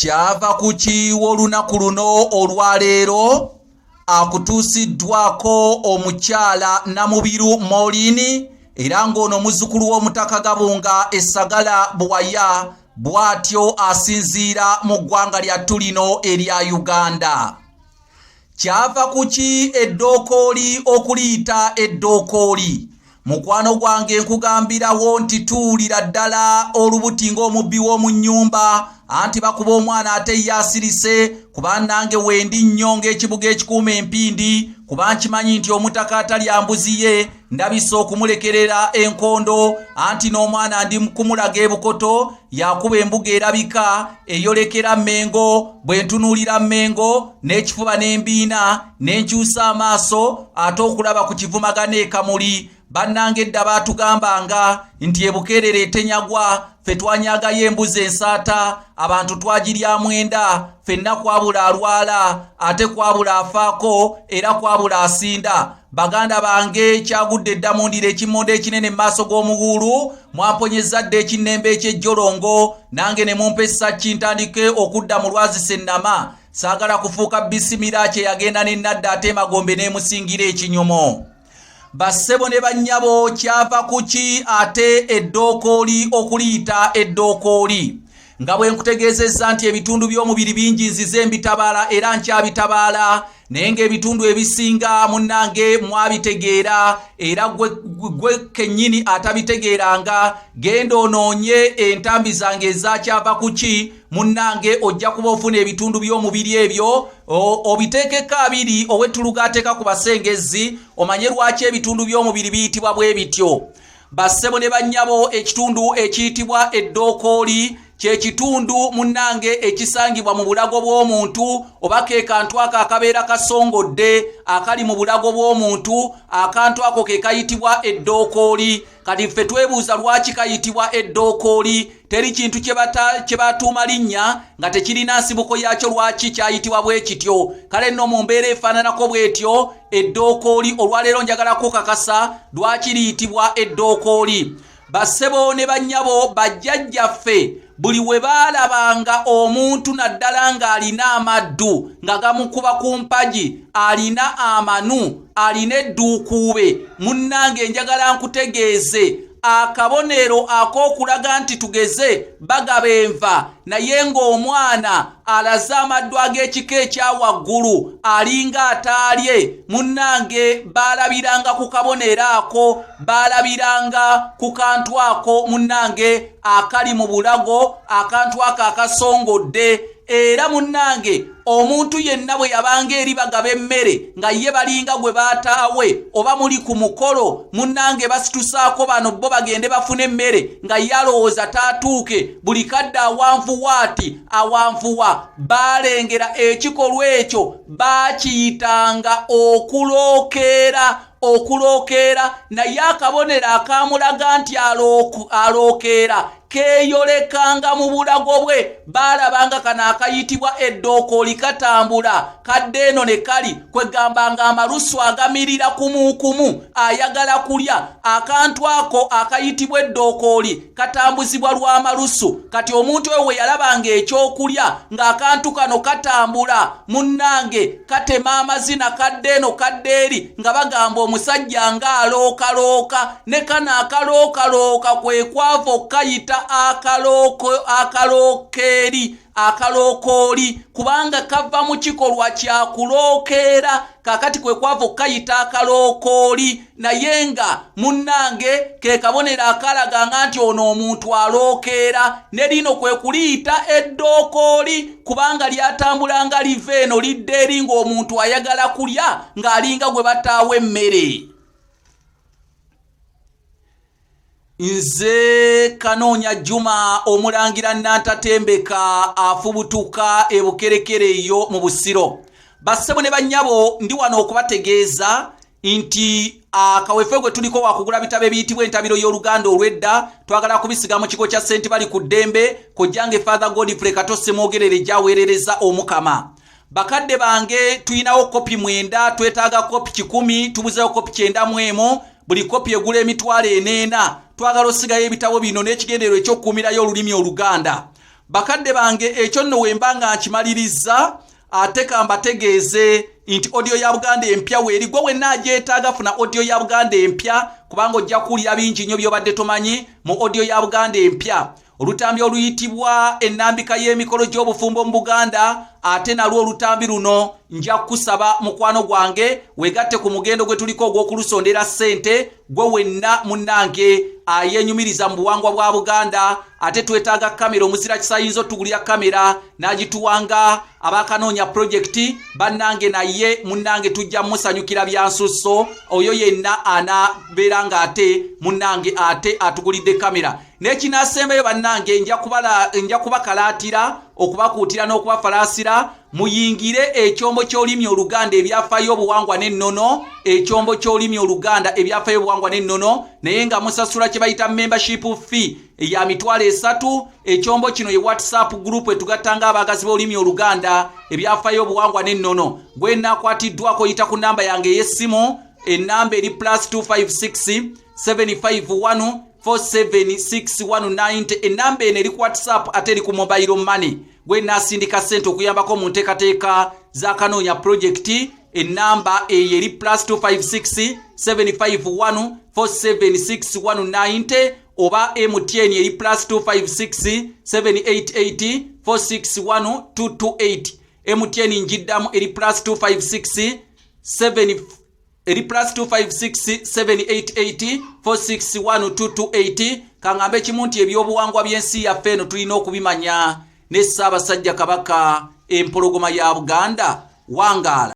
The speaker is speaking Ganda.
Kyava ku ki w'olunaku luno olwaleero akutuusiddwako omukyala Namubiru Maureen, era ng'ono muzzukulu w'Omutaka Gabunga Essagala Buwaya, bw'atyo asinziira mu ggwanga lyattu lino erya Uganda. Kyava ku ki eddookooli okuliyita eddookooli? Mukwano gwange, nkugambirawo nti tuwulira ddala olubuti ng'omubbi w'omu nnyumba, anti bakuba omwana ate ye asirise, kuba nange wendi nnyo ng'ekibuga ekikuuma empindi, kuba nkimanyi nti omutaka atalya mbuzi ye ndabisa okumulekerera enkondo, anti n'omwana ndi kumulaga ebukoto yakuba embuga erabika eyolekera Mmengo. Bwe ntunuulira Mmengo n'ekifuba n'embiina ne nkyusa amaaso ate okulaba ku kivumagana ekamuli. Bannange, edda baatugambanga nti ebukeerere etenyagwa, ffe twanyagayo embuzi ensaata, abantu twagiryamu enda, ffenna kwabula alwala, ate kwabula afaako, era kwabula asinda. Baganda bange, kyagudde edda mu ndiro ekimmonde ekinene mu maaso g'omuwuulu. Mwamponyeza dda ekinnembe eky'ejjolongo, nange ne mumpa essakki ntandike okudda mu lwazi sennama. Saagala kufuuka bisimira kye yagenda n'ennadda ate emagombe n'emusingira ekinyumo. Bassebo ne bannyabo, kyava ku ki ate eddookooli okuliyita eddookooli? Nga bwe nkutegeezezza nti ebitundu by'omubiri bingi nzize mbitabaala era nkyabitabaala, naye ng'ebitundu ebisinga munnange mwabitegeera, era gwe kennyini atabitegeeranga, genda onoonye entambi zange ezakyava ku ki, munnange ojja kuba ofuna ebitundu by'omubiri ebyo obiteekeko abiri ow'ettuluga ateeka ku basengezi, omanye lwaki ebitundu by'omubiri biyitibwa bwe bityo. Bassebo ne bannyabo, ekitundu ekiyitibwa eddookooli kye kitundu munnange ekisangibwa mu bulago bw'omuntu, oba ke kantu ako akabeera kasongodde akali mu bulago bw'omuntu. Akantu ako ke kayitibwa eddookooli. Kati ffe twebuuza lwaki kayitibwa eddookooli. Teri kintu kye batuuma linnya nga tekirina nsibuko yakyo lwaki kyayitibwa bwe kityo. Kale nno mu mbeera efaananako bw'etyo, eddookooli olwaleero njagala kukakasa lwaki liyitibwa eddookooli. Bassebo ne bannyabo, bajjajjaffe buli we baalabanga omuntu, naddala ng'alina amaddu nga gamukuba ku mpagi, alina amanu, alina edduukuube, munnange njagala nkutegeeze akabonero ak'okulaga nti tugeze bagaba enva, naye ng'omwana alaze amaddu ag'ekika ekya waggulu, alinga ataalye, munnange baalabiranga ku kabonero ako, baalabiranga ku kantu ako munnange akali mu bulago, akantu ako akasongodde. Era munnange omuntu yenna bwe yabanga eri bagaba emmere nga ye balinga gwe baataawe, oba muli ku mukolo munnange basitusaako bano bo bagende bafune emmere, nga ye alowooza taatuuke, buli kadde awanvuwa ati awanvuwa, baalengera ekikolwa ekyo baakiyitanga okulookeera, okulookeera. Naye akabonero akamulaga nti alookeera keeyolekanga mu bulago bwe. Baalabanga kano akayitibwa eddookooli katambula kadde eno ne kali, kwegamba nga amalusu agamirira kumukumu, ayagala kulya. Akantu ako akayitibwa eddookooli katambuzibwa lw'amalusu. Kati omuntu oyo we yalabanga ekyokulya ng'akantu kano katambula munnange katema amazina kadde eno kadde eri, nga bagamba omusajja ng'alookalooka. Ne kano akalookalooka kwe kwava okukayita akalookeeri, akalookooli, kubanga kava mu kikolwa kya kulookeera. Kaakati kwe kwava okukayita akalookooli, naye nga munnange ke kabonero akalaganga nti ono omuntu alookeera. Ne lino kwe kuliyita eddookooli, kubanga lyatambulanga liva eno lidda eri ng'omuntu ayagala kulya, ng'alinga gwe bataawa emmere. Nze Kanoonya Juma, omulangira Nantatembeka afubutuka ebukerekere eyo mu Busiro. Bassebo ne bannyabo, ndi wano okubategeeza nti akaweefube gwe tuliko wakugula bitabo ebiyitibwa Entabiro y'Oluganda Olw'edda. Twagala kubisiga mu kigo kya Senti Bali ku Ddembe, kojjange Father Godfrey Kato Ssemwogerere gy'aweerereza Omukama. Bakadde bange, tulinawo kopi 90, twetaaga kopi 100, tubuzeewo kopi 91. Buli kopi egula 400,000. Twagala osigayo ebitabo bino n'ekigendererwa eky'okukuumirayo olulimi Oluganda. Bakadde bange, ekyo nno wemba nga nkimalirizza, ate kambategeeze nti audio ya Buganda empya weeri. Gwe wenna agyetaaga, funa audio ya Buganda empya, kubanga ojja kuwulira bingi nnyo by'obadde tomanyi mu audio ya Buganda empya. Olutambi oluyitibwa ennambika y'emikolo gy'obufumbo mu Buganda, ate nalwo olutambi luno nja kukusaba mukwano gwange wegatte ku mugendo gwe tuliko ogw'okulusondera ssente. Gwe wenna munnange ayenyumiriza mu buwangwa bwa Buganda, ate twetaaga kamera. Omuzira kisayinza otugulira kamera n'agituwanga abakanoonya pulojekiti. Bannange, naye munnange tujja musanyukira byansusso oyo yenna anabeera ng'ate munnange ate atugulidde kamera. N'ekinaasembayo bannange, nja kubakalaatira, okubakuutira n'okubafalaasira muyingire ekyombo ky'olulimi Oluganda, ebyafaayo, obuwangwa n'ennono. Ekyombo ky'olulimi Oluganda, ebyafaayo, obuwangwa n'ennono, naye nga musasula kye bayita membership fee ya 30,000. Ekyombo kino ye WhatsApp group etugattanga abaagazi b'olulimi Oluganda, ebyafaayo, obuwangwa n'ennono. Gwe naakwatiddwako, yita ku namba yange ey'essimu. Enamba eri +256 751 476190. Enamba eno eri ku WhatsApp ate eri ku mobile money. Gwe naasindika ssente okuyambako mu nteekateeka za Kanoonya Project, enamba eyo eri +256 751 476190, oba MTN eri +256 788 461 228. MTN njiddamu, eri +256 7 eri +256 788 461 228. Kaŋŋambe kimu nti ebyobuwangwa by'ensi yaffe eno tulina okubimanya. Ne Ssaabasajja Kabaka, empologoma ya Buganda, wangaala.